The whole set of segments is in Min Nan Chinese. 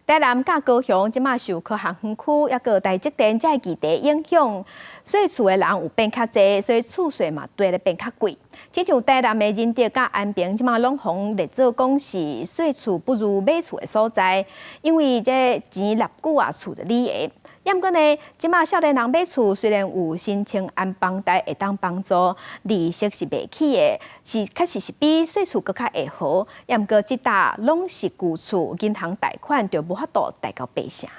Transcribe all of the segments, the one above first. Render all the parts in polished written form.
台南佮高雄這馬受科學園區抑閣台積電這個議題影響，稅厝的人有變較濟，所以厝稅嘛綴咧變較貴。親像台南的仁德佮安平，這馬攏予人列做講是稅厝不如買厝的所在，因為這錢納久啊，厝就你的。毋過呢，這馬少年人買厝雖然有新青安房貸會當幫助，利息是袂起的，是確實是比稅厝閣較會好。毋過這搭攏是舊厝，銀行貸款就無法度貸到八成。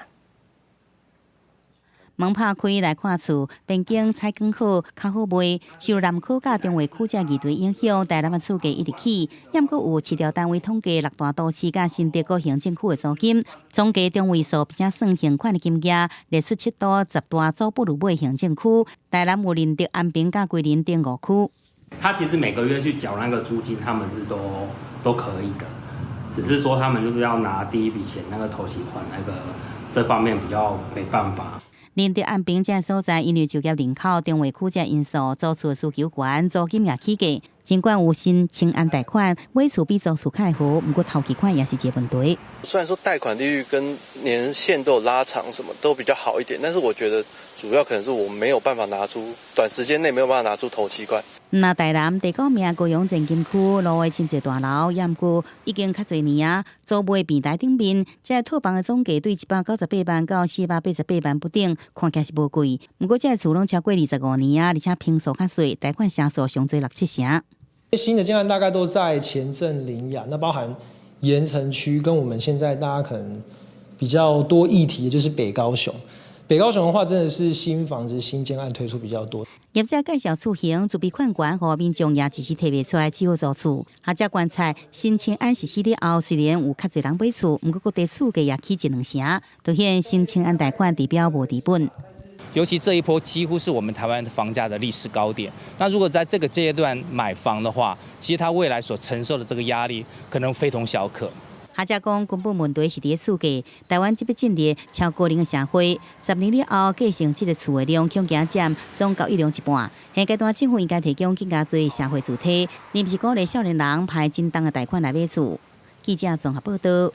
門拍開來看厝，邊境採光好，較好賣。受南區佮中衛區這議題影響，台南的厝價一直起。毋過有市調單位統計六大都市佮新竹各行政區的租金，總計中位數，並且算還款的金額，列出七都十大租不如買行政區。台南有仁德、安平佮歸仁等五區。他其實每個月去繳那個租金，他們是都可以的，只是說他們就是要拿第一筆錢那個頭期款，那個這方面比較沒辦法。仁德安平這所在，因為就業人口、中衛區這因素，租厝需求懸，租金也起價。儘管有新青安貸款，買厝比租厝較好，毋過頭期款也是一個問題。雖然說貸款利率跟年限都有拉長，什麼都比較好一點，但是我覺得主要可能是我沒有辦法拿出短時間內沒有辦法拿出頭期款。那台南第九名高雄前金區蘆的真濟大樓，也毋過已經較濟年啊，租賣平台頂面，這套房的總價對198萬到488萬不等，看起來是無貴。毋過這厝攏超過25年啊，而且坪數較細，貸款成數上濟六七成。新的建案大概都在前鎮苓雅，那包含鹽埕區跟我們現在大家可能比較多議題的就是北高雄。北高雄的話，真的是新房子、新建案推出比較多。業者介紹厝型，自備款懸，予民眾也一時提袂出來，只好租厝。學者觀察新青安實施了後，雖然有較濟人買厝，毋過各地厝價也起一兩成，凸顯新青安貸款治標無治本。尤其這一波幾乎是我們台灣的房價的歷史高點。那如果在這個階段買房的話，其實他未來所承受的這個壓力可能非同小可。學者講，根本問題是佇咧厝價。台灣這欲進入超高齡的社會，10年了後，繼承這个厝的量恐驚佔總交易量一半。現階段政府應該提供更加濟社會住宅，而毋是鼓勵少年人排真重的貸款來買厝。記者綜合報道。